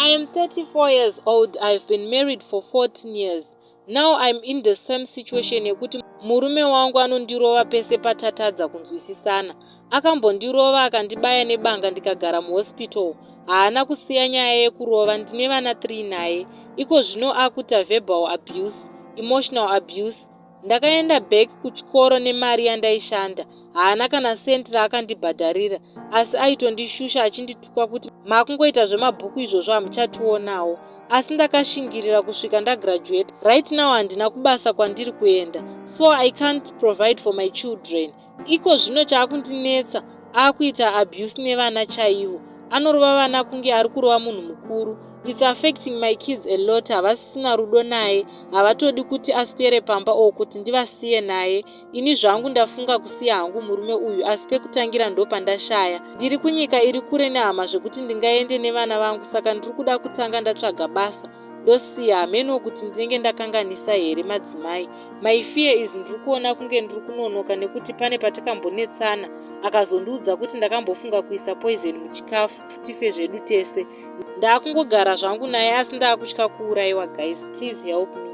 I am 34 years old. I've been married for 14 years. Now I'm in the same situation yekuti murume wangu anondirova pese patatadza kunzwisisana. Akambondirova akandibaya nebanga ndikagara muhospital. Haana kusiya nyaya yekurova, ndine vana 3 naye. Iko zvino akuita verbal abuse, emotional abuse. Ndakaenda back kuchikoro nemari yandaishanda. Haana kana senti raakandibhadharira, asi aitondishusha achindituka kuti makungoita zvemabhuku izvozvo hamuchationawo. Asi ndakashingirira kusvika ndagraduate. Right now handina kubasa kwandiri kuenda, so I can't provide for my children. Iko zvino chaakundinetsa akuita abuse nevana chaivo. Anorova vana kunge ari kurova munhu mukuru. It's affecting my kids a lot. Havasisina rudo naye, havatodi kuti aswere pamba or kuti ndivasiye naye. Ini zvangu ndafunga kusiya hangu murume uyu, asi pekutangira ndopandashaya. Ndiri kunyika iri kure nehama zvekuti ndingaende nevana vangu, saka ndiri kuda kutanga ndatsvaga basa ndosiya. Hameno kuti ndinenge ndakanganisa here, madzimai. My fear is ndiri kuona kunge ndiri kunonoka nekuti pane patakambonetsana akazondiudza kuti ndakambofunga kuisa poison muchikafu tife zvedu tese. Ndaakungogara zvangu naye asi ndaakutya kuurayiwa. Guys, please help me.